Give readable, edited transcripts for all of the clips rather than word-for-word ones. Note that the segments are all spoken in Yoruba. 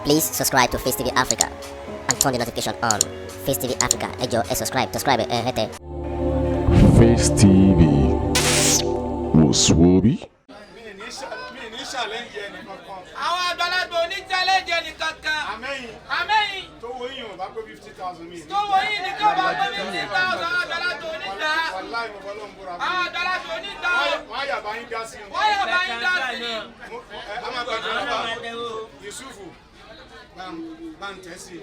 Please subscribe to Face TV Africa and turn the notification on. Face TV Africa, ẹ jọ̀ọ́, ẹ subscribe, subscribe ẹ hẹ́tẹ̀. Face TV wò sùwòbí. Mi ní challenge ẹnì kankan. Àwọn àgbàlagbà ò ní challenge ẹnì kankan. Àmẹ́yìn Àmẹ́yìn tó wo yín ò bá pé 50,000 mi. Tó wọ yín ní kí wọ́n bá pé 50,000, àwọn àgbàlagbà ò ní gbà á. Wàláì, mo fọlọ́ ń búra fún Àwọn yín. àgbàlagbà ò ní gbà á. Wọ́n á yà bá yín dá sí i. Wọ́n yóò bá yín dá sí i. A máa gbàdúrà nípa Yusufu bá ń tẹ̀ sí i.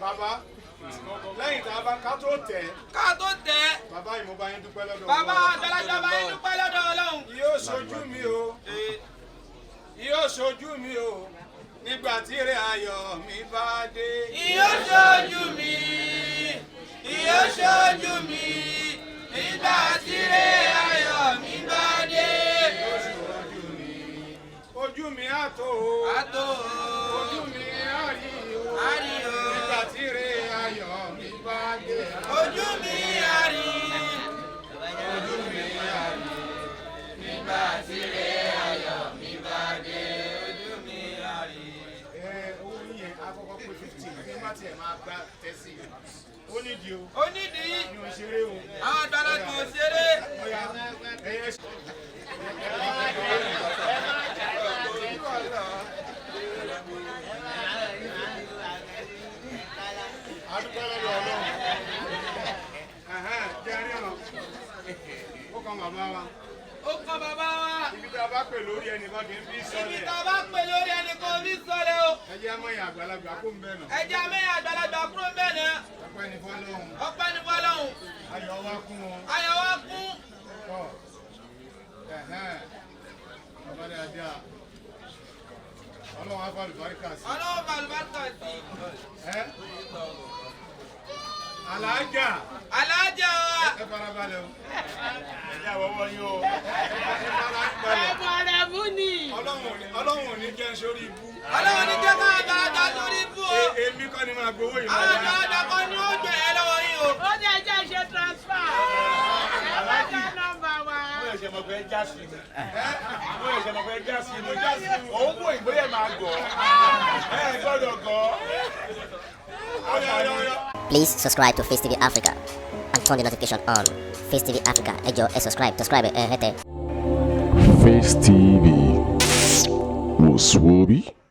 Bàbá, lẹ́yìn tá a bá ká tó tẹ̀, Ká tó tẹ̀, bàbá yìí, mo bá yín dúpẹ́ lọ́dọ̀ bàbá Ọlọ́run. àgbàlagbà bá yín dúpẹ́ lọ́dọ̀ Ọlọ́run. Yóò ṣojú mi o, yóò ṣojú mi o, nígbà tí ire ayọ̀ mi bá dé. Ìyó ṣojú mi, ìyó ṣojú mi, nígbà tí ire ayọ̀ mi bá dé. Ojú mi á tó o. Àtò. Ojú mi á rí o. Á rí o. Nígbà tí ire ayọ̀ mi bá dé. Ojú mi á rí. Ojú mi á rí. Nígbà tí ire ayọ̀ mi bá dé. Ojú mi á rí. Ẹ owó yẹn akọ́kọ́ pé 50 bí má tiẹ̀ máa gba tẹ̀sí. Ó nídìí o. Onídìí. Mi ò ṣeré o. Àwọn àgbàlagbà ò ṣeré. Ọ̀ya, ẹ̀yẹ ṣe. Adúpẹ́ lọ́dọ̀ Ọlọ́run. Ẹ̀hẹ́n, jẹ́ ríran. Ó kan bàbá wa. Ó kan bàbá wa. Ibi tí a bá pè lórí ẹnìkan kì í fi Ibi sọlẹ̀. tá a bá pè lórí ẹnìkan omi sọlẹ̀ o. Ẹ jẹ́ amọ̀yìn àgbàlagbà kó ń bẹ̀ nà. Ẹ jẹ́ amẹ́yìn àgbàlagbà kúrò ń bẹ̀ náà. Ọpẹ́ ní fọ́lọ́hun. Ọpẹ́ ní fọ́lọ́hun. Ayọ̀ wa kún wọn. Ayọ̀ wa kún. Tọ́. Ẹ̀hẹ́n. Bàbá dáadáa. Ọlọ́run á fà lùbáríkà sí. Ọlọ́run bàlùbáríkà sí. Ẹ́ Alájà. Alájà wa. Ẹ farabalẹ̀ o. Ẹ jẹ́ àwọ̀wọ́ yín o. Ẹ farabalẹ̀. Ẹ̀bọ̀rẹ̀bù ni. Ọlọ́run ò ní jẹ́ n sórí ibú. Ọlọ́run ní jẹ́ ká àgbàlagbà sórí ibú o. Èmi kọ́ ni máa gbowó yìí Àwọn lọ́wọ́. àgbàlagbà kan ní ó gbẹ̀ ẹ́ lọ́wọ́ yín o. Ó ní ẹjẹ́ ṣe transfer. Ẹ bá dá nọ́mbà wa. Mo ṣẹ̀ṣẹ̀ mọ̀ pé já sí ni, mo ṣẹ̀ṣẹ̀ mọ̀ pé já sí ni. Òun wò ìgbóyè máa gọ̀ ẹ́, ẹ gbọ́dọ̀ gọ̀ ọ́. Ọ̀yá, ọ̀yá, ọ̀yá. Please subscribe to Face TV Africa and turn the notification on. Face TV Africa, ẹ jọ̀ọ́, ẹ subscribe, subscribe ẹ hẹ́tẹ̀. Face TV wò sùwòbí.